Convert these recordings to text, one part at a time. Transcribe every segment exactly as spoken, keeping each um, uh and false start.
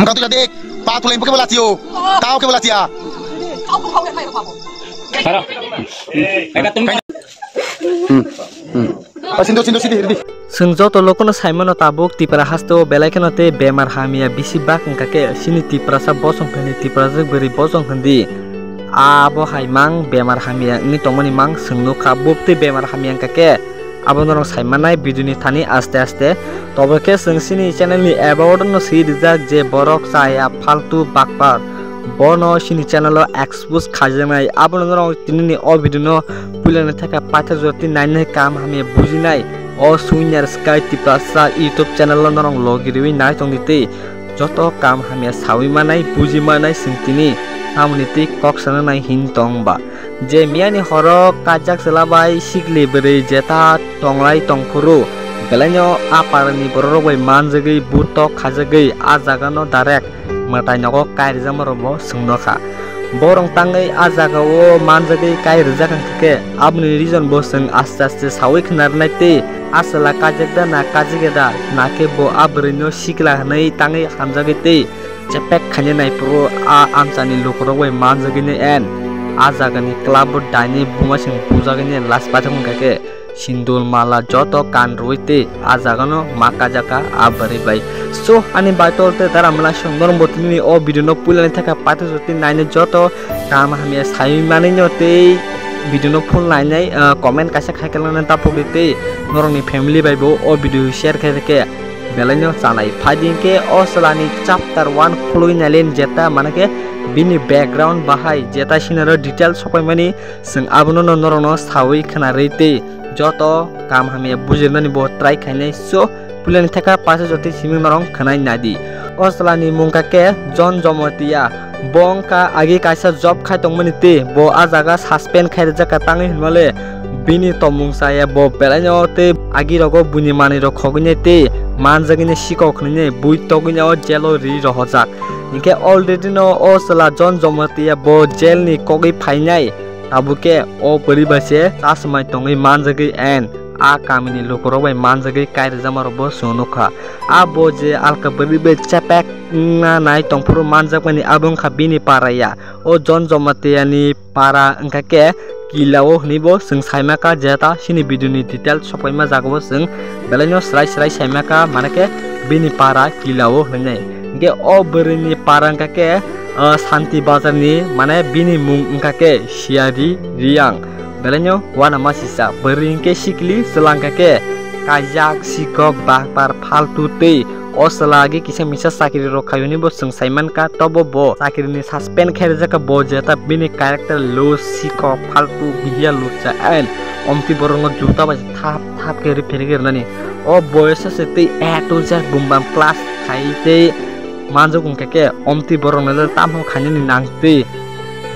Engkau tu jadi, pa tulai buke bela tio, tau ke bela tia. Haro. Eka tum. Hmm. Hmm. Ah, sindo, sindo, sindo, hirdi. Chwng joto lokono saimano tabuk Tipra hasteo belai kheno tei bemar hamya bisi bak wngkha khe chini Tiprasa bosong hindi, Tiprasa bwrwi bosong hindi. Abo hai mang bemar hamya wngwi tongmani mang chwng nukha, buk tei bemar hamya wngkha khe abo norok saimanai video ni thani aste aste. Tobo khe chwng chini channel ni about no swi rijak je borok chaya faltu bakpar, bono chini channel o expose khaijaknai. Abono norok tini ni o video no puilani thaka paithak jora tei nainai, kam hamya bujinai. O Swinger Sky Tiprasa YouTube channel o norok logi riwi nai tongdi tei joto kam hamya sawi manai, buji manai chwng tini tamoni tei kok sana nai hin tong ba. Je miyani horo kaijak chwla bai sikli bwrwi jeta tonglai tongphuru, belaino a parani bororok bai manjagwi butok khajagwi a jagano direct mwtai nogo kai rijak morokbo chwng nokha. Borok tangwi a jagao manjagwi kai rijak wngkha khe aboni reason bo chwng aste aste sawi khna rwnai tei a chwla kaijak da na kaijak ya da, na khe bo a bwrwino sikla hwnwi tangwi hamjagwi tei chepek khaina naiphuru a amchani lukurok bai manjagwini en a jagani club o daini bumasing bujagwini last paithak wngkha khe sindul mala joto kan rwi tei a jagano ma kajaka a bwrwi bai. So ani baitol tei dara mala song norok bo tini o video no puilani thaka paithak jora tei nainai joto kam hamya sai manwi no tei video no full nainai, ah, comment kaisa khai kelana tapuk di tei norokni family bai bo o video share khai khe. Belaino chanai. Phaidi hinkhe o chwlani chapter one khulwi nailin jeta, manakhe bini background bahai jeta sinaro detail sokpaimani, chwng abono no norokno sawi khwnarwi tei joto kam hamya bujirnani bo try khainai. So, puilani thaka paithak jora tei simi norok khwnai naidi. O chwlani mung kha khe John Jomotia. Bo wngkha agi kaisa job khai tongmani tei bo a jaga suspend khai rijak kha tangwi hinmale bini tongmung chaya bo belaino tei agi rogo buini manwi rok khogwinai tei manjagwinai sikok hwnwi bui togwinai o jail o ri rohorjak. Hinkhe already no o chwla John Jomotia bo jail ni kogwi phainai, tabukhe o bwrwi bai se chasmai tongwi manjagwi and a kamini lukurok bai manjagwi kai rijak marok bo chwng nukha. A bo je alka bwrwi bai chepek wngna nai tongphuru manjakmani abo wngkha bini para ya. O John Jomatia ni para wngkha khe Kila o hwnwi bo chwng saima kha, jeta chini video ni detail sokpaima jaga bo chwng belaino swrai swrai saima kha, mane khe bini para Kila o hwnwi nai. Hinkhe o bwrwi ni para wngkha khe, ah, Santi Bazar ni, mane bini mung wngkha khe Siari Riang. Belaino uanama sisa, bwrwi hinkhe sikli, chwla wngkha khe kaijak, sikok, bakpar, faltu tei o chwla agi kisa misa chakiri rok khaiyoni bo chwng saimankha, tobo bo chakiri ni suspend khai rijak kha, bo jeta bini character loose, sikok, faltu, bihiya, lucha, and omtwi borok no juta bai thap thap khe ripherwi rwnani. O boyos se tei A to Z bumbam class khai tei manjak wngkha khe omtwi borok no le tamo khainani nang tei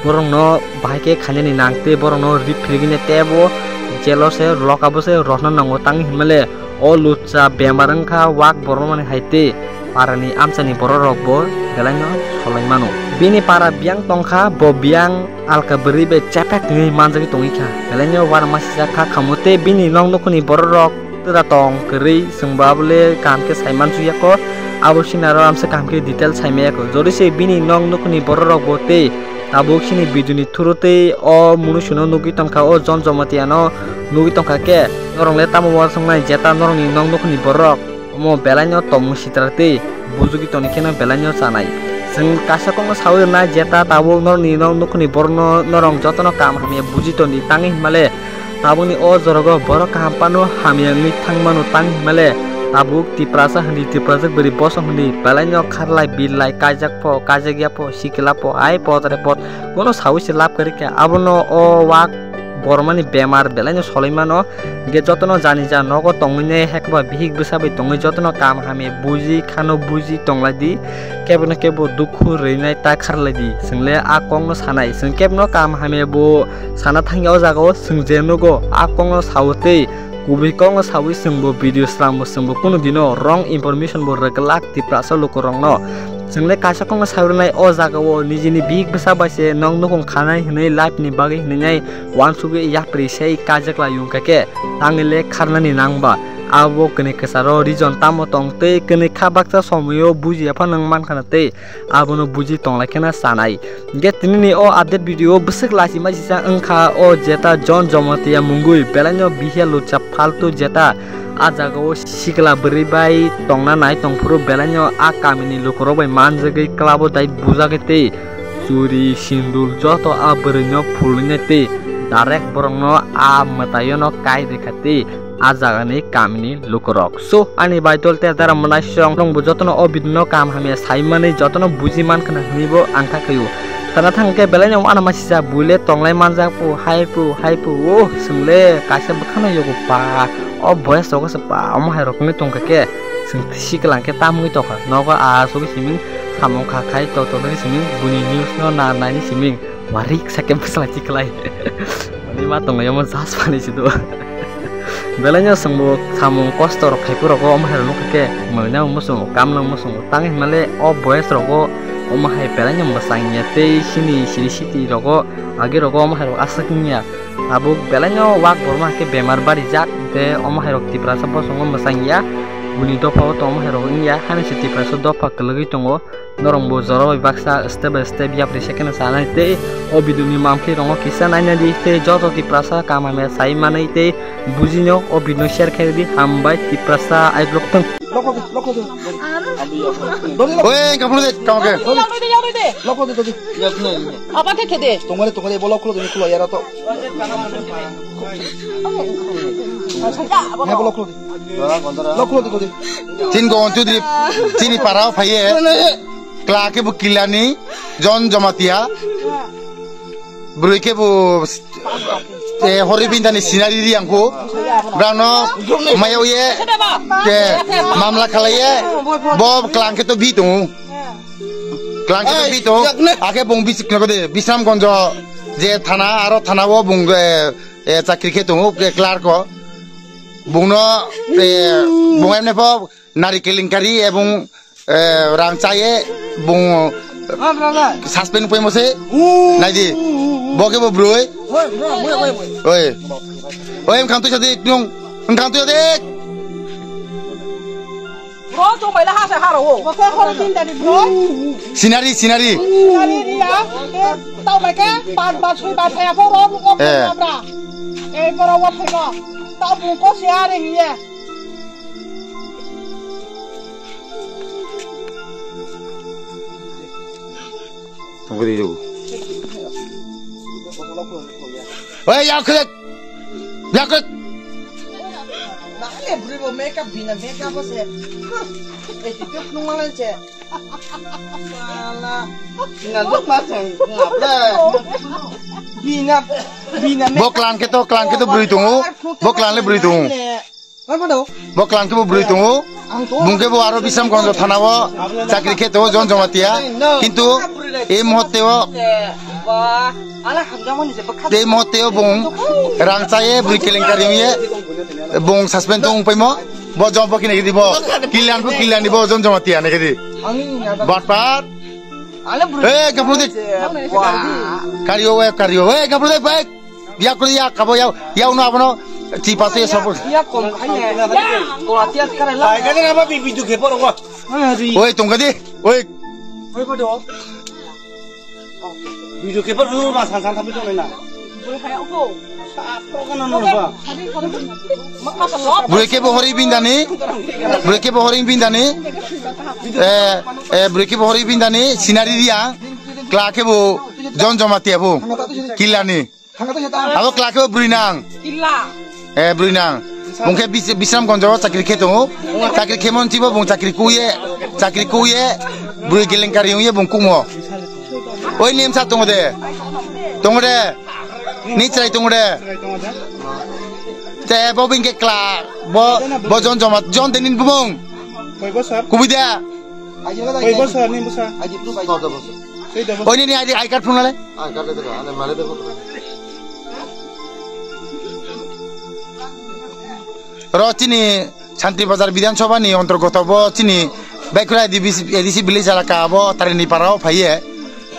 borok no bahai khe khainani nang tei borok no ripherwi tei bo jail o se loka bo se rohorna nango tang hinmale. O lucha bemar wngkha wak borok mani hai tei parani amchani borok rok bo belaino solai mano. Bini para biyang tongkha, bo biyang alka bwrwi bai chepek wngwi manjagwi tongwi kha. Belaino uanama sijak kha khamu tei bini nok nukhuni borok rok twra tong kwrwi chwng bo abole kaham khe sai mansukya kho. Abo sinaro amsa kaham khe detail sai maya kho. Jodi se bini nok nukhuni borok rok bo tei tabuk sini video ni through tei o munusuno nugwi tongkha, o John Jomatia no nugwi tongkha khe, norok le tamo uansuknai jeta norokni nok nukhuni borok omo belaino tongmung sitra tei bujugwi tongni kheno belaino chanai. Chwng kaisa kokno sawi rwnai jeta tabuk norokni nok nukhuni borokno norok jotono kaham hamya buji tongdi tangwi hinmale tabukni o jorogo borok kaham phano hamya wngwi thangmano tang hinmale tabuk Tiprasa hindi, Tiprasa bwrwi bosong hindi belaino kharlai birlai kaijak pho, kaijak ya pho, sikla pho, hai pho, tare pho, bono sawi se lab kwrwi kha. Abono o wak bormani bemar belaino solai mano. Hinkhe jotono jani ja nogo tongwi nai, hekba bihik bwsa bai tongwi jotono kaham hamya buji khano buji tonglai di. Kebono kebo dukhu rwinai ta kharlai di. Chwng le a kokno sanai. Chwng kebono kaham hamya bo sana thangya o jagao chwng je nugo a kokno sao tei kubui kokno sawi chwng bo video slam bo chwng bo kunu dino wrong information bo rwglak Tiprasa lukurokno. Chwng le kaisa kokno sawi rwnai o jagao nijini bihik bwsa bai se nok nukhung khanai hwnwi life ni bagwi hwnwi nai uansugwi yapri se kaijak lai wngkha khe tangwi le kharnani nang ba. Abo kwnwi kwcharo reason tamo tong tei kwnwi kha baksa somoio bujiya phano wng mankha na tei abono buji tonglai kheno chanai. Hwnkhe tinini o update video bwswk lachima sisa wngkha o jeta John Jamatia mungwi belaino bihia lucha faltu jeta. A jagao sikla bwrwi bai tongna nai tongphuru belaino a kamini lukurok bai manjagwi club-o dai bujagwi tei churi, sindur joto a bwrwino phulwinai tei direct borokno a mwtaiono kai rwkha tei a jagani kamini lukurok. So, ani bai dol tei dara mwnai song rokbo jotono o video no kaham hamya sai manwi jotono buji mankha na hwnwibo ang kha khaio. Sana thang khe belaino ano masisa buile tonglai manjak pu, hai pu, hai pu, o, chwngle kaisa bwkhano yogo pa, o boyes rogo se pa, omo hai rokni tongkha khe, chwng siklang khe tamwi tongkha, nogo a sogwi siming, samung kha khai to to nai siming, buini news no na nai ni siming, warik sakhe bwsla chiklai. Ani ma tonglai omo jas phani sido. Belaino chwngbo samung kosto rok khai phuru rogo omo hai rok nukha khe, mwlwino muchungo, kamno muchungo, tang hinmale o boyes rogo omo hai belaino mwchang ya tei chini siri siti rogo agi rogo omo hai rok aswk wngya. Tabuk belaino wak borma khe bemar barijak, tei omo hai rok Tiprasa bosongo mwchang ya, buini dopha o tong omo hai rok wngya, hani se Tiprasa dopha kwlwgwi tongo. Norokbo jora bai baksa step by step yapri se kheno chanai tei o video ni mampli rokno kisa naina di tei joto Tiprasa kaham hamya sai manwi tei bujinok o video no share khe di, hambai Tiprasa I vlog thung. Oi, kamu deh, kamu ke. Apa khe khe de? Tongmani tongmani bo lokho de khulo yara to. Hai bo lokho de. Lokho de kodi. Tin go ontu di, tini parao phaiye. Kla khe bo Kilani, John Jamatia. Brui khe bo, eh, Horibindani sinari ri angkho. Brano maya uye, eh, mamla khalaiye. Bo klang khe to bi tongo. Klang khe to bi tongo. Akhe bong bisik nokode, Bisramgonjo je thana, aro thana o bong, eh, eh, chakri khe tongo, eh, clerk o. Bongno, eh, bong emne pho nari kelenkari ebong, eh, rang chaye bong suspend paimo se. Naidi. Bo khe bo broi. Oi. Oi, em khantu sadi nung. Em khantu sadi. Bro, chumbai la hasa haro. Bokhe horo tin dari bro. Sinari, sinari. Sinari dia. Tau bai ke, pan, pan, sui, pan, saya, bro, bro, bro, bro. Eh, bro, wa, bro. Tau bung ko siare hiye. Tunggu di jauh. Oi, ya, klik. Yakut. Nale bri bo makeup bina makeup se. Huh. Eh, itu nung malan se. Sala. Bina dok ma se. Ngapla. Bina, bina makeup. Bo klang khe to, klang khe to bri tungu. Bo klang le bri tungu. Bo klang khe bo bri tungu. Bung khe bo aro Bisramganj thana o chakri khe to John Jamatia. Kintu ei muhurte o Tei mote o bung rang chaye bui kelenkari ye bung suspend tong paimo. Bo jom bo kini di bo. Kilian bo kilian di bo John Jamatia ne kedi. Bat pat. Eh, gapro de. Kario, eh, kario. Eh, gapro de, bai. Biya kuri ya kabo ya. Ya uno abono. Tipa se sobo. Ya kom khai ne. Ko atia kare la. Bai kare na ba bi bi du ke poro ko. Oi, tong kedi. Oi. Oi, bodo. Video keeper dulu mas, san san tapi dulu na. Bro kaya uko. Apa kan anu apa? Bro ke bo Horibindani. Bro ke bo Horibindani. Eh, eh, bro ke bo Horibindani. Sinari dia. Kla ke bo John Jamatia bo. Kilani. Abo kla khe bwrwi nang. Killa. Eh, bwrwi nang. Bung khe Bis-, Bisramganj o chakri khe tongo. Chakri khe mon chibo bung chakri kuye, chakri kuye, bwrwi kelenkari wngye bung kumo. Oi nim sa tongo de. Tongo de. Ni chrai tongo de. Te bo bing khe kla, bo, bo John Joma, John de nin bumung. Koi bosor? Kubui de. Koi bosor ni bosor? Koi bosor? Oi ni ni I D, I card phone le. Ro chini Santri Bazar Bidhan Sabha ni ontorgoto bo chini Baikura A D C, A D C village elaka bo Tarini Para o phaiye.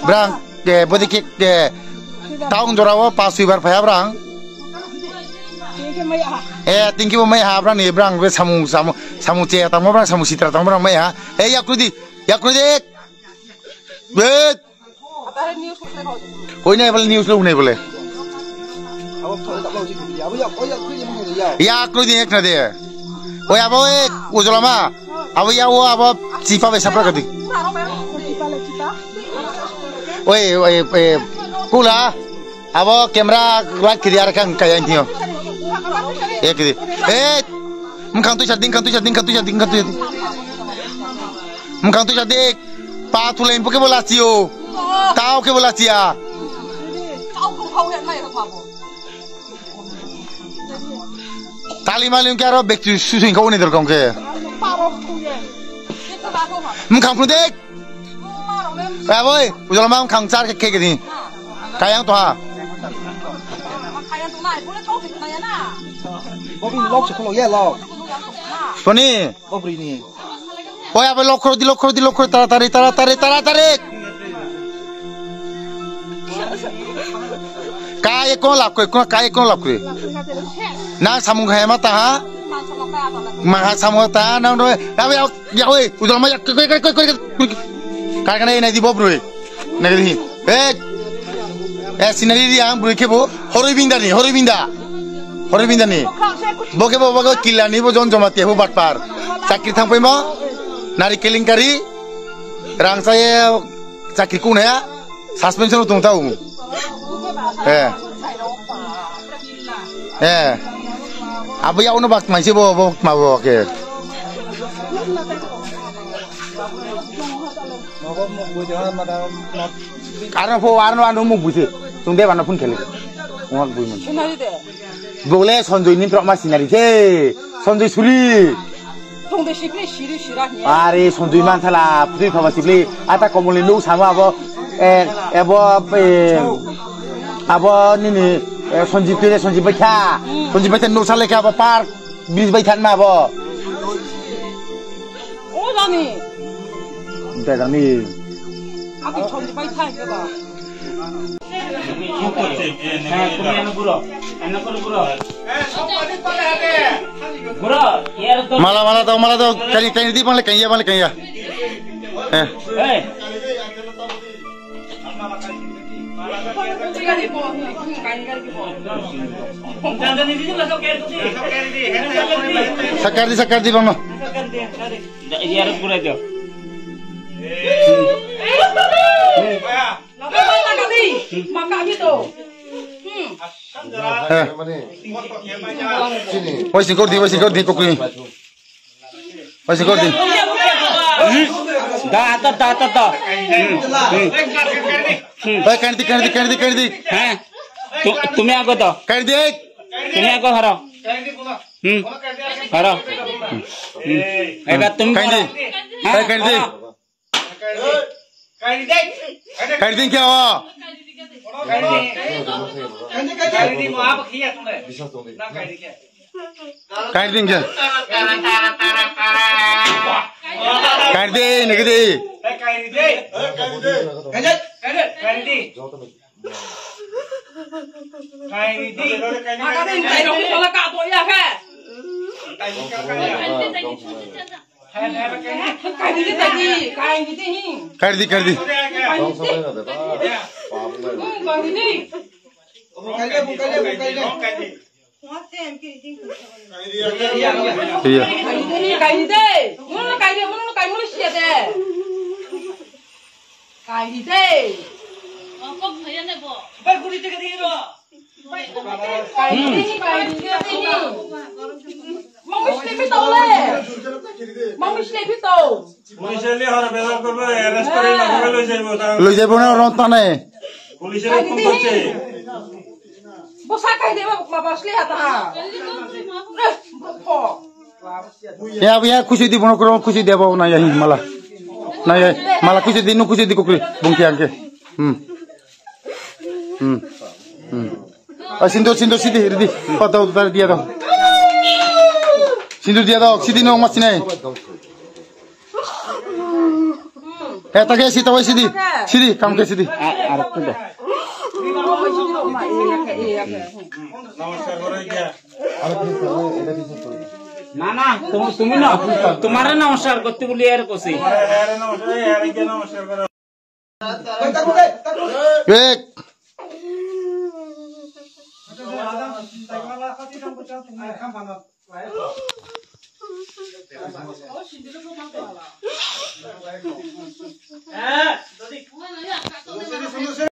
Brang, eh, bodi ke, eh, town jora o pas suibar phaiya brang. Eh, tingki bo mai ha, brang ni, brang be samung, samung, samung che tangma, brang samung sitra tangma, brang mai ha. Eh, yakrudi, yakrudi. Eh. Oi nai bole news lo nai bole. Yakrudi ek na de. Oi abo ek ujolama. Abo ya o abo chipa be sapra kadi. Oi, oi, oi, kula. Abo camera light kiri ar kang kaya intiyo. Eh, kiri. Eh, mkang tu sading, kang tu sading, kang tu sading, kang tu sading. Mkang tu sading. Pa tu lain puke bola sio. Tao ke bola sia. Tali mali ke aro bekti susing kau ni dorkong ke. Mkang pun dek. Eh, boy, ujol mang khang char ke ke ni. Kayang to ha. Bobi lok se kholo ye lok. Toni. Bobri ni. Boy, abe lok khoro di, lok khoro di, lok khoro, taratari, taratari, taratari. Kai ko lap koi, ko kai ko lap koi. Na samung hai ma ta ha. Ma ha samung ta na no. Abe Ya, oi, ujol ma ya, koi, koi, koi, koi, koi. Kar kana nai di bo broi. Nai di. Eh. Eh, sinari di ang broi kebo. Horoi binda ni, horoi binda. Horoi binda ni. Bo kebo, bo kebo kila ni bo jon joma te bo batpar. Chakri thang pai mo. Nari kelingkari. Rang sa ye chakri kun ya. Suspension tung tau. Eh. Eh. Abo ya uno bak mai se bo, bo ma bo ke. Aro pho, aro ano muk buise. Tung de bana phone khele. Umak bui mun. Bole Sanjoy ni prok ma sinari se. Sanjoy Suri. Tongde sibli siri sira hiya. Are Sanjoy man sala putui phaba sibli ata komolni nuk samo abo, eh, abo, eh, abo nini, eh, Sanjib khe Sanjib bai kha. Hmm. Sanjib bai kha nuk sale kha abo park bridge bai kha ma abo. O jani. Degani. Abi Sanjib bai kha ba. Mala, mala tau, mala tau. Kani, kani di, mala kanya, mala kanya. Eh. Sakar di, sakar di, bang no. Maka mito. Hmm. Eh. Wai singkor di, wai singkor di, kokri. Wai singkor di. Da, da, da, da, da. Hmm. Hmm. Hmm. Wai, kani di, kani di, kani di, kani di. Ha? Tu-, tumi ago to. Kani di. Tumi ago haro. Hmm. Haro. Hmm. Eba tumi kani di. Haro. Ha? Wai, kani di. Haro. Kaiding kya ho? Kaiding kya? Kaiding nigdi. Kaidi, kaidi. Kaidi, kaidi. Iya. Kaidi, kaidi. Police le hora bezar korbo, arrest kore na, loi jaibo ta. Loi jaibo na, ron tane. Police le phone korche. Ya, ya, khusi di bono kro, khusi di abo na ya hin mala. Na ya, mala khusi di, no khusi di kokri, bungki angke. Hmm. Hmm. Hmm. Ah, sindur, sindur, sidi, ridi. Patau, tar dia dong. Sindur dia dong, sidi no mas sinai. Eh, take sita wai sidi. Sidi, kam ke sidi. Ah, arok tu dah. না, না, তুমি, তুমি না, তোমারে নমস্কার করতে বলি আর কছি। এক।